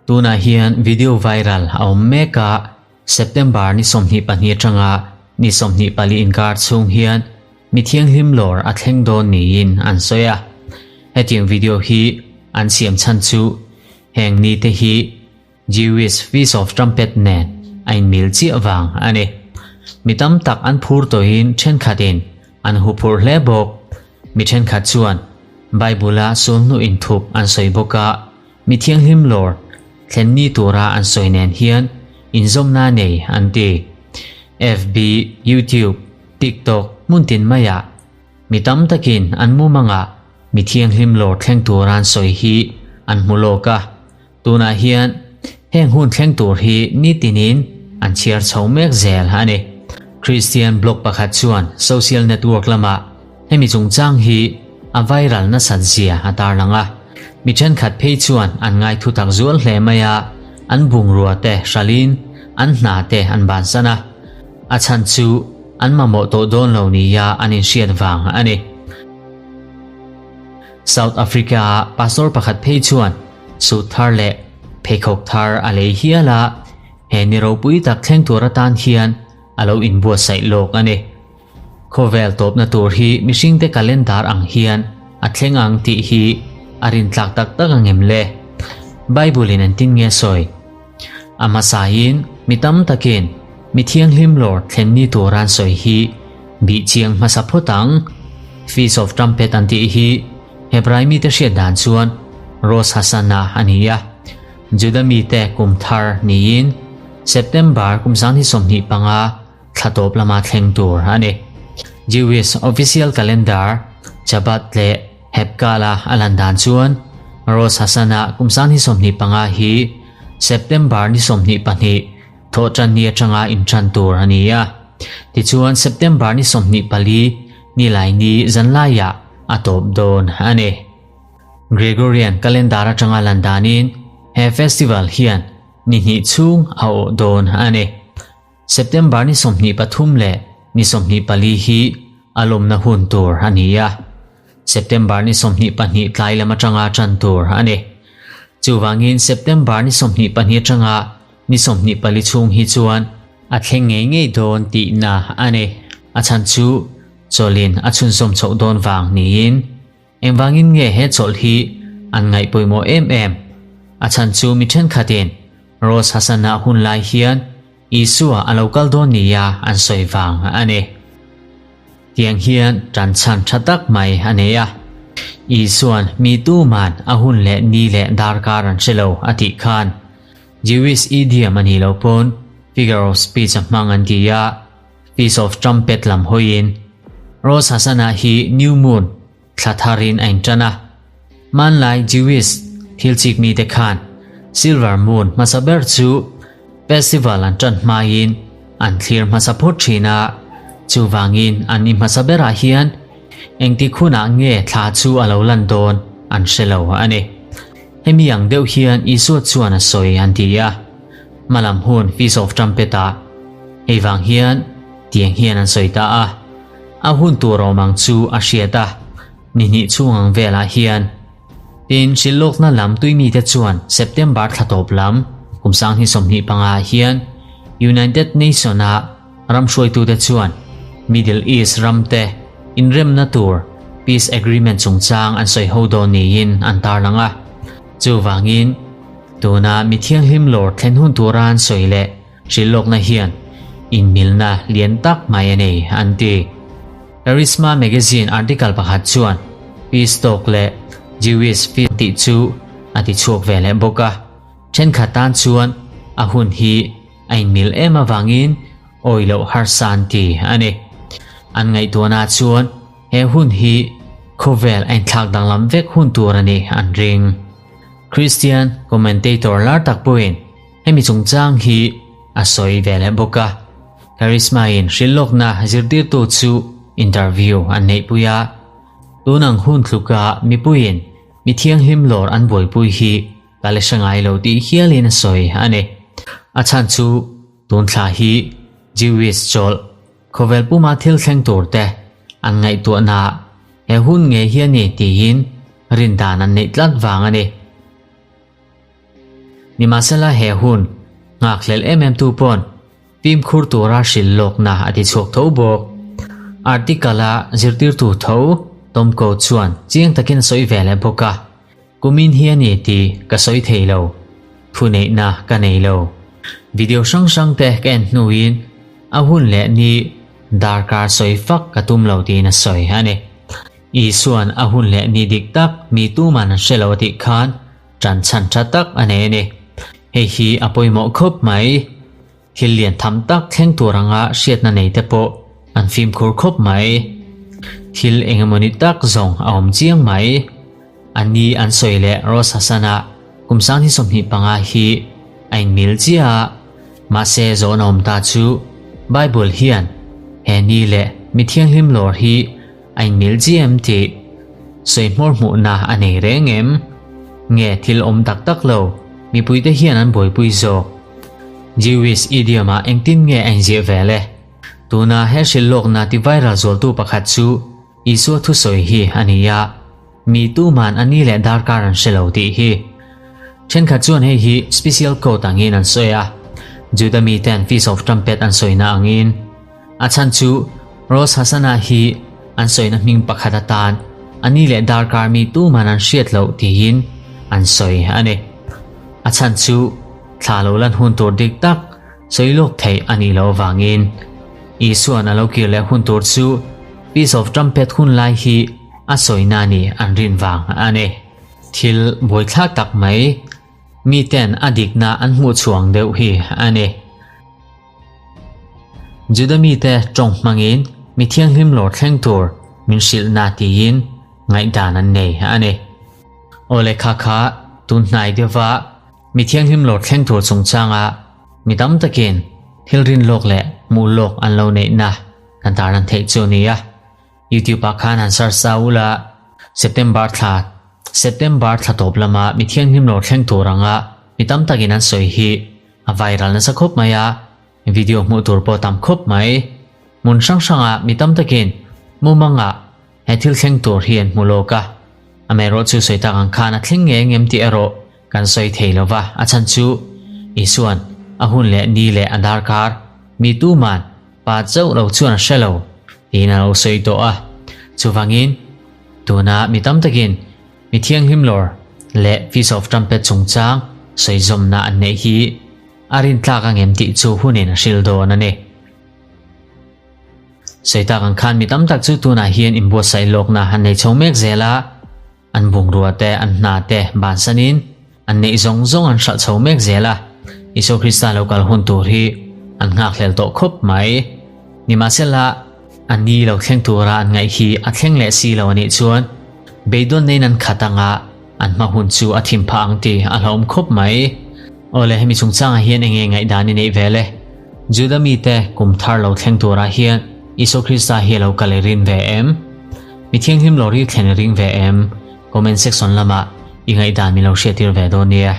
Tunah hian video viral a awm mek a, September ni 22 atanga ni 24 inkar chhung hian mi thianghlim lawr a thleng dawn niin an sawi a. Hetiang video hi an siam chhan chu heng ni te hi Jewish Feast of Trumpet nen a inmil chiah vang a ni. Mi tam tak an phur tawhin thenkhatin an huphurh hle bawk. Mi thenkhat chuan Bible-a sulhnu inthup an sawi bawk a, mi thianghlim lawr thlen ni tura an sawi nen hian inzawmna nei an ti. FB, YouTube, TikTok hmun tin maiah mi tam takin an mumangah mi thianghlim lawr thleng tura an sawi hi an hmu lawk a. Tunah hian heng hun thleng tur hi nitinin an chhiar chho mek zel a ni. Kristian blog pakhat chuan social network lamah hemi chungchang hi a viral nasat zia a tarlang a. Mi thenkhat phei chuan an ngai thutak zual hle mai a, an bungrua te hralhin an hna te an bansan a. A chhan chu an mamawh tawh dawn lo nia an inhriat vang a ni. South Africa-a pastor pakhat phei chuan suit thar leh pheikhawk thar a lei hial a, he ni ropui tak thleng tur atan hian a lo inbuatsaih lawk a ni. Khawvel tawpna tur hi mihringte calendar ang hian a thleng ang tih hi a rintlak tak tak ang em le? Bible-in engtin nge sawi? A hmasain mi tam takin mi thianghlim lawr thlen ni tura an sawi hi bih chiang hmasa phawt ang. Feast of Trumpet an tih hi Hebrai mite hriat dan chuan Rosh Hashanah a ni a, Juda mite kum thar niin September kum 2025 thla tawp lama thleng tur a ni. Jewish official calendar Shabbat leh Hepkala a lan dan chuan Rosh Hashanah kum 2025 hi September ni 22 thawhtan ni atanga intan tur a ni a. Tichuan September ni 24 nilai ni zanlaiah a tawp dawn a ni. Gregorian calendar atanga lan danin he festival hian ni hnih chhung a awh dawn a ni. September ni 23 leh ni 24 hi a lawmna hun tur a ni a. September ni 22 tlai lam atanga tan tur a ni. Chuvangin September ni 22 atanga ni 24 chhung hi chuan a thleng ngei ngei dawn tihna a ni. A chhan chu chawlhin a chhunzawm chhoh dawn vang niin engvangin nge he chawlh hi an ngaih pawimawh em em. A chhan chu mi thenkhatin Rosh Hashanah hun lai hian Isua a lo kal dawn nia an sawi vang a ni. Tiang hian tan chhan tha tak mai a nei a. Isuan mi tuman a hun leh ni leh darkar an hre lo a tih khan Jewish idiom a nih loh pawn figure of speech a hmang an ti a, Feast of Trumpet lam hawiin Rosh Hashanah hi New Moon thla tharin a intan a. Hmanlai Jewish thil chik mite khan Silver Moon hmasa ber chu festival an tan hmain an thlir hmasa phawt thin a, chuvangin an ni hmasa berah hian engtik hunah nge thla chu a lo lan dawn an hre lo a ni. Hemi ang deuh hian Isua chuan a sawi an ti a, hmalam hun Feast of Trumpet-ah hei vang hian tiang hian an sawi ta a, a hun tur awm ang chu a hriat a, ni hnih chhung ang velah hian. Tin, hrilhlawkna lam tuimite chuan September thla tawp lam kum 2025 hian United Nation-a ram hruaitute chuan Middle East ramte inremna tur peace agreement chungchang an sawi ho dawn niin an tarlang a. Chuvangin, tuna mi thianghlim lawr thlen hun tura an sawi leh hrilhlawkna hian inmilna lian tak mai a nei an ti. Charisma magazine article pakhat chuan peace talk leh Jewish feast tih chu a ti chhuak ve leh bawk a. Thenkhat tan chuan a hun hi a inmil em avangin awi loh harsa an ti a ni. An ngaihtuahna chuan he hun hi khawvel a inthlak danglam vek hun tur a ni an ring. Christian commentator lar tak pawhin hemi chungchang hi a sawi ve leh bawk a. Charisma-in hrilhlawkna zirtirtu chu interview an neihpui a, tunang hun tluka mipuiin mi thianghlim lawr an buaipui hi ka la hre ngai lo tih hialin a sawi a ni. A chhan chu tun thla hi Jewish chawlh khawvel puma thil thleng tur te an ngaihtuahna he hun ngei hi a ni tiin. Rindan an neih tlat vang a ni. Nimahsela he hun nghakhlel em em tu pawn fimkhur tura hrilh lawkna a ti chhuak tho bawk. Article-a zirtirtu tho Tomko chuan chiang takin a sawi ve leh bawk a, Kumin hi a ni tih ka sawi thei lo, thuneihna ka nei lo. Video hrang hrang te ka en hnuin a hun leh ni darkar sawi fak ka tum lo tiin a sawi a ni. Isua'n a hun leh ni dik tak mi tuman an hre lo a tih khan ṭan chhan ṭha tak a nei a ni. Hei hi a pawimawh khawp mai. Thil lian tham tak thleng tur anga hriatna nei te pawh an fimkhur khawp mai. Thil eng emaw ni tak zawng a awm chiang mai. A ni an sawi leh Rosh Hashanah kum 2025 hi a inmil chiah a, mahse zawhna awm ta chu Bible hian he ni leh mi thianghlim lawr hi A inmil chi em tih sawi hmawr hmuhna a nei reng em? Nge thil awm tak tak lo, mipuite hian an buaipui zawk. Jewish idiom-ah engtin nge a inziah ve le? Tuna he hrilh lawkna ti viral zualtu pakhat chu Isua thusawi hi a ni a, mi tuman a ni leh darkar an hre lo tih hi. Thenkhat chuan hei hi special code angin an sawi a, Juda miten Feast of Trumpet an sawina angin. A chhan chu Rosh Hashanah hi an sawina hming pakhat atan a ni leh darkar mi tuman an hriat loh tiin an sawi a ni. A chhan chu thla lo lan hun tur dik tak sawi lawk theih a nih loh avangin Isua'n a lo kir leh hun tur chu Feast of Trumpet hun lai hi a sawina a nih an rin vang a ni. Thil buaithlak tak mai miten a dikna an hmuh chhuang deuh hi a ni. Juda mite tawng hmangin mi thianghlim lawr thleng tur min hrilhna tiin ngaihdan an nei a ni. Aw lehkha kha tun hnai deuhva mi thianghlim lawr thleng tur chungchanga mi tam takin thil rin lawk leh hmuh lawk an lo neihna kan tarlan theih chu a ni a. YouTube ah khan han search sa ula September thla September thla tawp lama mi thianghlim lawr thleng tur anga mi tam takin an sawi hi A viral nasa khawp mai a, video hmuh tur pawh tam khawp mai. Hmun hrang hrangah mi tam takin mumangah he thil thleng tur hi an hmu lawk a. Amaherawh chu sawi tak ang khan a thleng nge engem tih erawh kan sawi thei lo va, a chhan chu Isua'n a hun leh ni leh a darkar mi tuman pa chauh lo chuan a hre lo tiin a lo sawi tawh a. Chuvangin tuna mi tam takin Mi thianghlim lawr leh Feast of Trumpet chungchang sawizawmna an neih hi a rintlak ang em tih chu hunin a hril dawn a ni. Sawi tak ang khan mi tam tak chu tunah hian inbuatsaih lawkna an nei chho mek zel a, an bungrua te, an hna te bansanin an neih zawng zawng an hralh chho mek zel a, Isua Krista lo kal hun tur hi an nghakhlel tawh khawp mai. Nimahsela, a ni lo thleng tura an ngaih hi a thleng leh si lo a nih chuan beidawn neiin an khat anga an hma hun chu a thim phah ang tih a hlauhawm khawp mai. Awle, hemi chungchangah hian eng nge ngaihdan i neih ve le? Juda mite kum thar lo thleng turah hian Isua Krista hi a lo kal i rin ve em? Mi thianghlim lawr hi thlen i ring ve em? Comment section lamah i ngaihdan min lo hriattir ve dawn nia.